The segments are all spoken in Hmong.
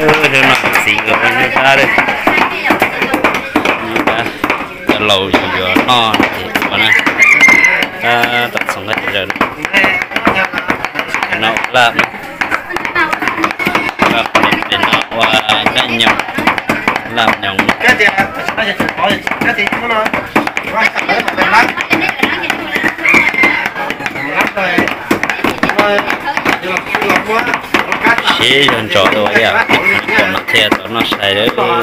Hnub no txiv nkawd ua nyuj dab lawm. Nyuj dab cov laus yus yuav noj ces ua na. Tab tom txhoov nqaij zom zaws na. Cov no ua laj na. Pem no ua nqaij nyoos, laj nyoos. Siv zog ntsos dua ib yam, pom no thiaj tau noj sai lawm.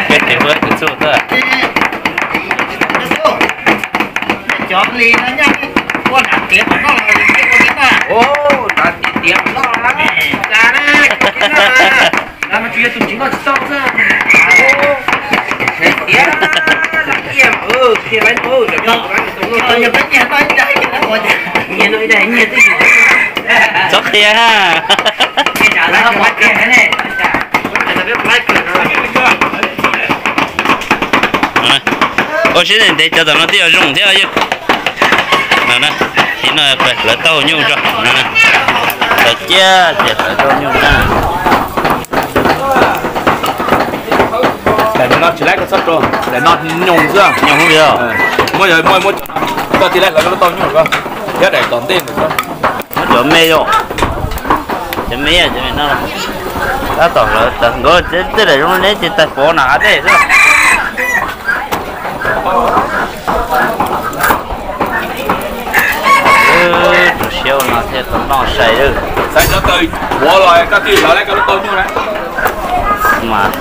Peb tsis huab tus txuj xwb. Txhob qhia ha. Ua siab ntev ntev cov tom no twb yuav zoo thiab yog. No na, tiv no lawv tau nyuj tso no na. Lawv ciaj ces lawv tau nyuj na. Daim no tsis laib koj txhob rau, daim no nyoos xwb. Nyoos xwb. Muab, muab, muab koj tij laug lawv tau nyuj ko, thiab daim tom ntej ntawd. Muab cov me yom, cov me, cov me no tab tom hlawv tag nkaus, tej daim zoo ne ces tag pov na dej xwb. Rau siab ua no thiaj tau noj sai lawm. Xaiv cov taws puav los koj tij lawv lawv koj tau nyuj na. Mas,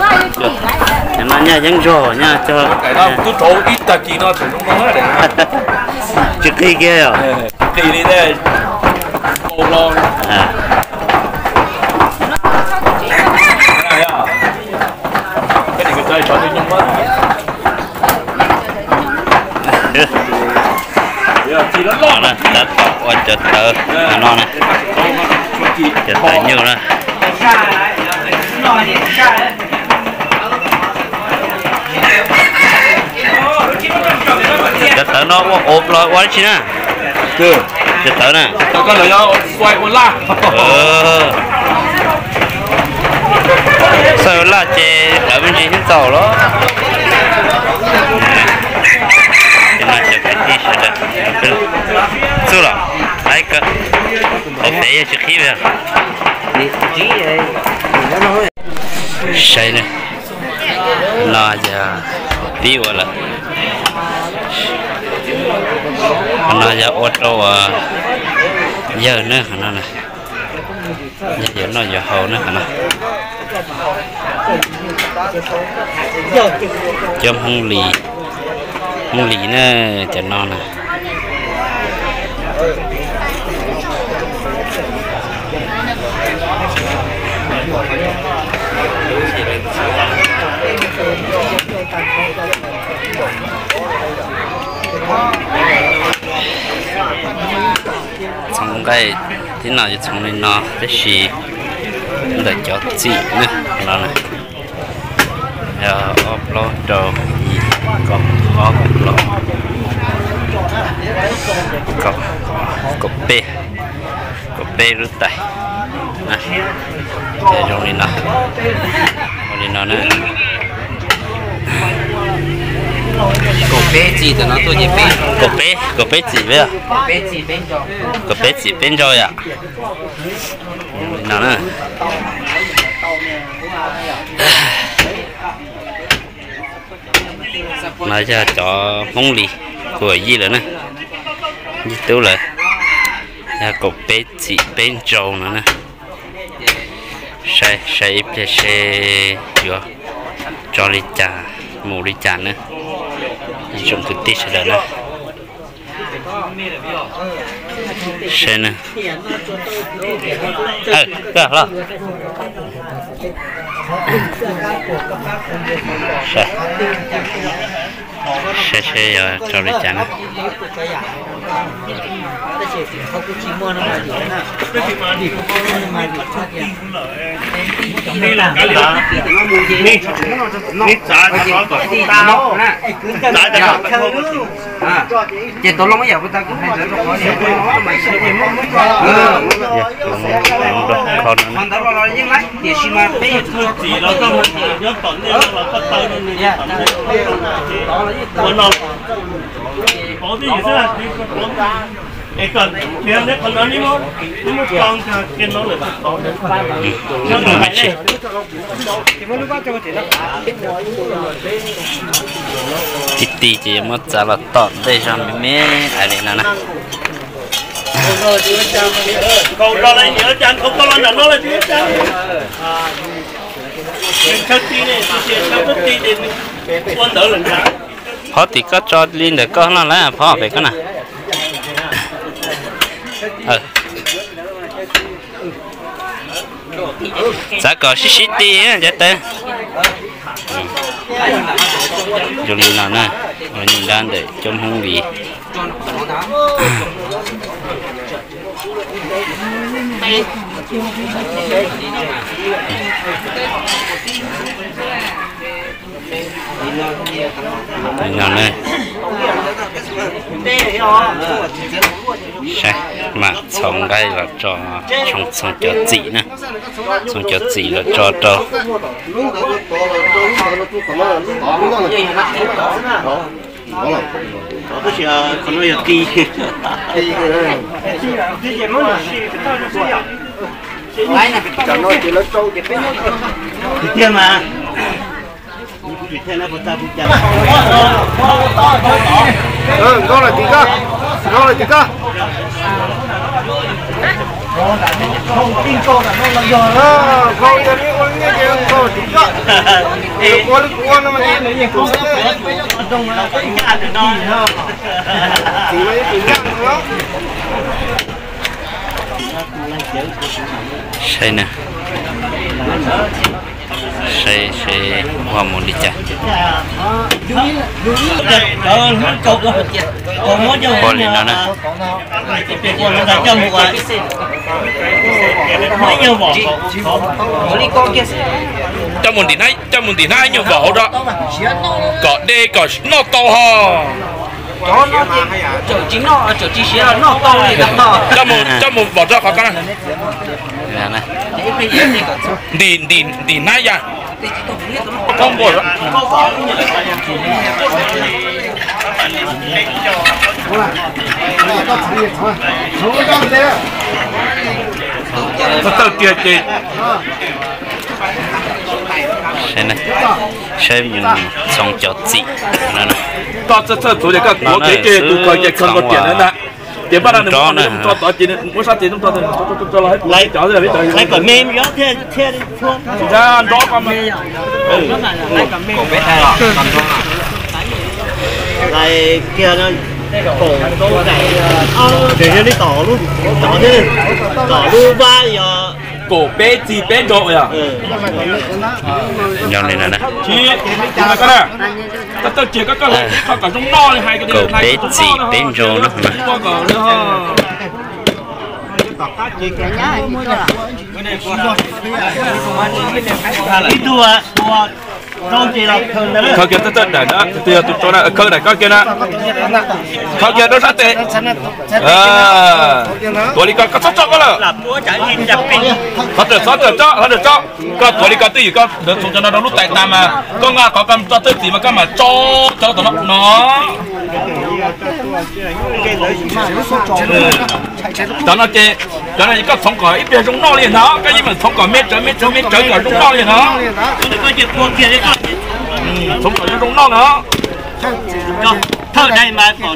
no nyaj yeeb zog nyaj cog. Twb rau ib tag kis no tseem zoo no. Tsis qig kiag yom? Qig li tej, kaus los. Tab tom ua cov tawv no na, cov tawv nyuj na. Cov tawv no ua, ua los ua dab tsi na? Cov tawv na. Xav ua laj ces tawv me ntsis thiab txaus los. Ces no cov kwv tij sawv daws txuj los, hauv pem yog tsis qhib li. Saib na, no yog pib ua lawm. No yog ua rau yawg na, qhov no na, yog yuav noj yuav haus na qhov no. Cov Hmoob Lis, Hmoob Lis na, cov no na. Txhoov nqaij, tib no yuav txhoov li no tab sis ntawm cov txim na, no na. Yog ob plaub rau yim, kaum ob, kaum plaub, kaum peb, kaum peb lub tais. Zoo li no, zoo li no na. Kaum peb txim ntawm no tuaj ces peb, kaum peb, kaum peb txim peb, kaum peb txim peb ntsau yom. Li no na. No yog cov Hmoob Lis, kuv yij lawm na, yij tub lawm, yog kaum peb txim peb ntsau no na. Saib, saib ib pliag seb yuav tso li cas, mus li cas na, ib tsoom kwv tij sawv daws na. Saib na. Aw, koj los. Saib. Saib seb yog raug li cas na. Ces tus loj ib yam puas tau kuv hais ntawd rau qhov niam mas sib ces muaj muab tso. Qhov ntawd los los yeej laib tiam sis mas peb yog txwj txim los tau nyob tom ntej no los koj taw no nws nyob tom ntej ua no. Pauv twj ywm xwb, pauv es kom kiag neb qhov no neb muab, neb muab tso kiag no lawm tod. Tib tij ces yuav muab txav los tom ntej zog me me ais li no na. Nkaus zog lawm, nkaus koj los nram no lawm tsis ua cas. Nws ntshaw ti ne, nws ntshaw tib ti ces nws ua ntawd lawm ntag. Phov tim koj tso li ntawm koj no lawm, phov pem koj na. Txav kom sib sib ti cov tawv. Zoo li no na, ua nyuj nrab ntawm cov Hmoob li. No na, saib, mam txhoov nqaij los tso, txhoov cov txim na, txhoov cov txim los tso rau. Tab sis qhov no yog ti. Tiag tiag mas. Nkauj lawm tim koj, nkauj lawm tim koj. Nkauj yog neb ua neb ces nkauj tim koj. Ua li kuv ua no mas neb tus xwb. Tim no ib tus ncaj no. Saib na, saib saib ua mus li cas. Ua li no na. Coj mus ntim hnab, coj mus ntim hnab nyuag vos hauv rau, kom de kom noj tau ho. Coj mus, coj mus vos rau qhov ko na. Ntim, ntim, ntim hnab ya. Tawj tiag ces. Saib, saib mus txhoov cov txim no. Koj txawj txawj txuav ces koj tuav kev ces tus khaws ces khaws nkaus tiam ntawd ntag. Ces npaj no nws mus tso tod ces nws muab sab tes nub tso, tso los hais cov, nrov ko mas. Ces yog li tom lub, tom lub vab yog kaum peb txi peb nrau yog. Tsis, koj na, koj tawj tiag koj, koj hais kom zoo noj li hais, kaum peb txi peb nrau no. Ib tug ua rau ces los khaws ntawd. Khaws kiag txawj txawj daim na, tus yog tus tso na, khaws daim koj kiag na. Khaws kiag rau sab tes. Tuav li ko, koj txhob tso koj lawm. Xov rawm, xov rawm tso, xov rawm tso. Koj tuav li ko twj ywm koj ntawd txhoov cov no rau lub tais tas mas koj nqa qhov ko tso txawj txim mas koj mam tso cov tom no no. Cov no ces, cov no koj txhoov kom ib pliag zoo noj li ntag, koj yeej meem txhoov kom me tsawv me tsawv me tsawv kom zoo noj li ntag. Txhoov kom zoo zoo noj na. Thawj daim mas kom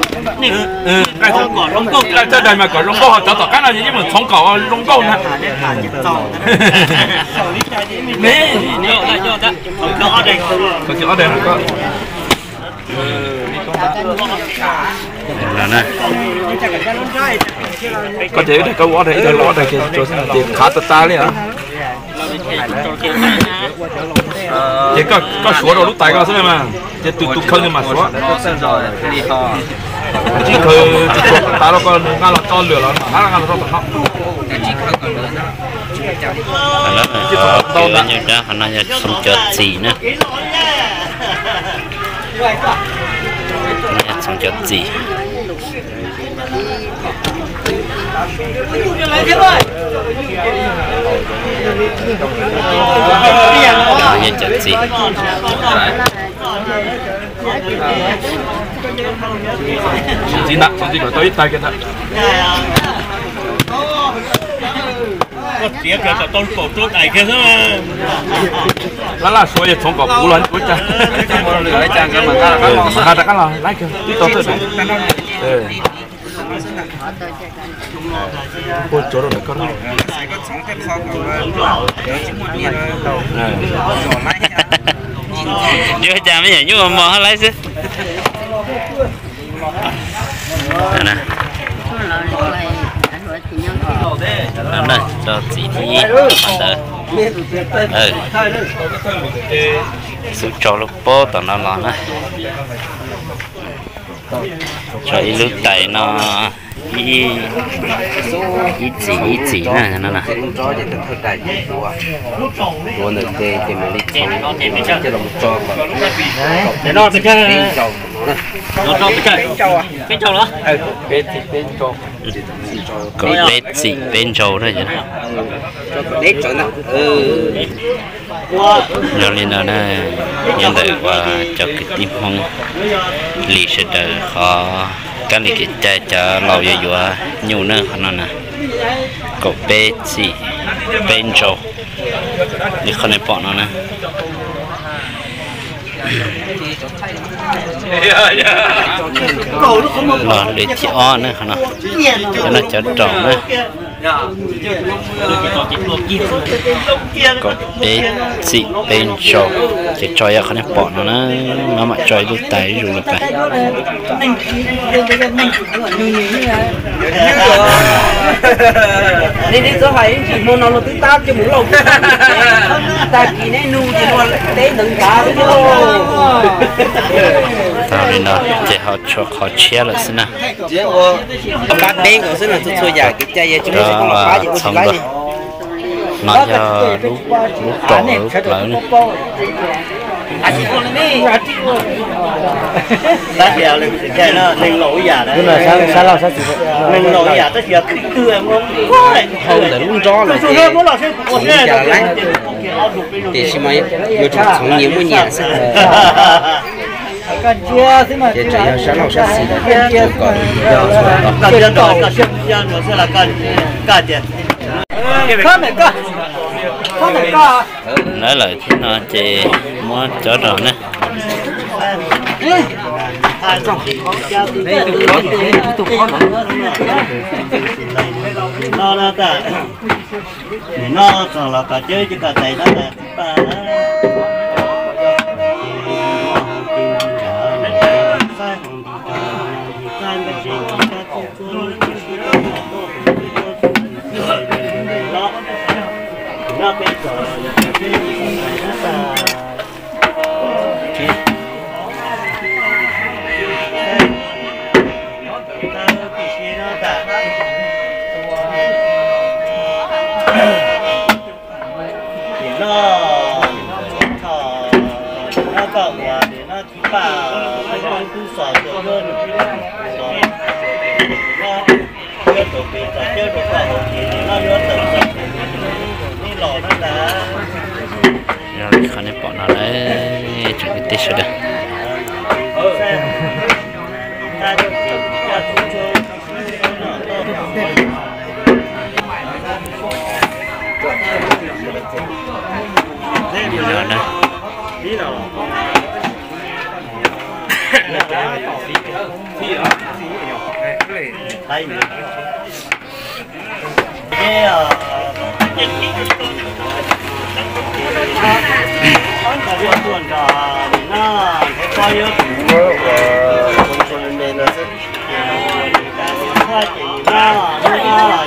zoo nkauj, thawj daim mas kom zoo nkauj, ho cov tom qab no yeej meem txhoov kom zoo nkauj na. Koj ces ib daig koj ua ob daig, ib daig ua ob daig ces tsuas xwb ces khav tas tas li os. Ces koj suav rau lub tais ko xwb mas, ces tus tus khaws nws mam suav. Tsis khaws tsis tsuas tas rau koj nws nqa los tso lwm los mam nqa los tso tom no. Qhov no yog txhoov cov txim na. Txhoov cov txim. Txhoov cov txim. Txhoov txim ntag, txhoov txim kom tau ib tais kiag ntag. Laj laj suav yog txhoov kom puv los ua cas. Nqa rov qab los laib kiag twb tau thawj daim. Ua tsuav rau ntawm koj. Yuav cas me nyuam nyuj mos hab laib xwb. Tso txim thib ib ntawd. Xub tso lub pob tom no los na. Tso ib lub tais no, ib txim ib txim na no. Ua ntawm tes ces mam li txhoov, ces los tso kom peb ntsaus no na. Peb ntsaus los? Peb txim peb ntsaus. Kom peb txim peb ntsaus na. Yog li no na, nyob ntawm uas cov kwv tij Hmoob li sawv daws qhov kab li kev cai cov laus yuav yuav nyuj na, qhov no na, kom peb txim peb ntsaus li qhov nej pom no na. Los li thib ob na qhov no, cov no cov raum na. Kom peb txim peb ntsaus, ces tso yog qhov nej pom no na, no mam tso ib lub tais ib zus lawm pais. Nej txhob hais ntsis hmo no luag twb tab coj mus lauj, tag kis neb nug ces luag teb ntawd nkav xwb. Tag li no ces ho tshuav qhov tshiab lawm xwb na. Pab peb nkaus xwb no, txhua txhua yam kev cai yog tsis muaj tsis pub los pab ces ua tsis laib li. No yog lub raum lub plawv ne. Neeg laus ib yam, neeg laus ib yam tab sis yog twg twg hau ntawm lub nrob lawm ces tsis ua cas laib. Tiam sis mas yuav tsum txhoov nyias muaj nyias xwb. Ces tseem yog sab laug sab xis kom yog txhua lawm thiab no ces muab cov rau na. Nim no txog los kom cawb cov ko tais tab tas tib paj na. Nim no, nim no koj ua, nim no tsis paj, peb Hmoob tub xos tuaj yuav nws, yuav tus pem txog cawb rau koj hauv ces nim no yuav tawm txog neb los na tas. Yog li qhov nej pom no na, tsoom kwv tij sawv daws.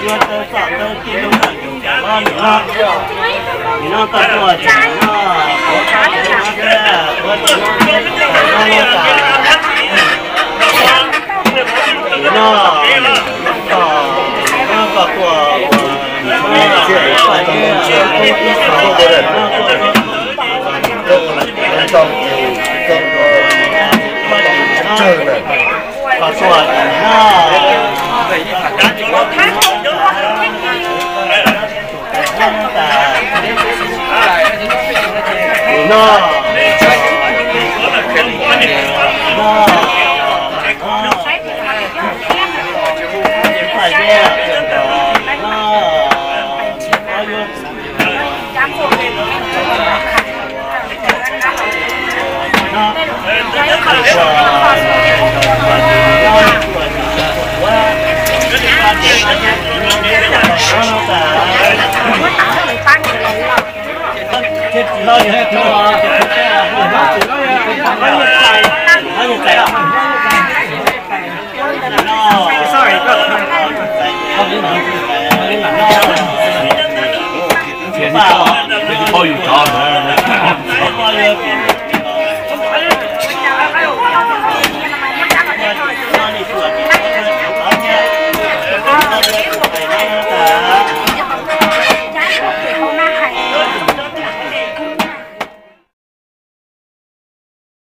Sorry, bro. Ntxhais, ntxhais, ntxhais, ntxhais, ntxhais, ntxhais, ntxhais, ntxhais,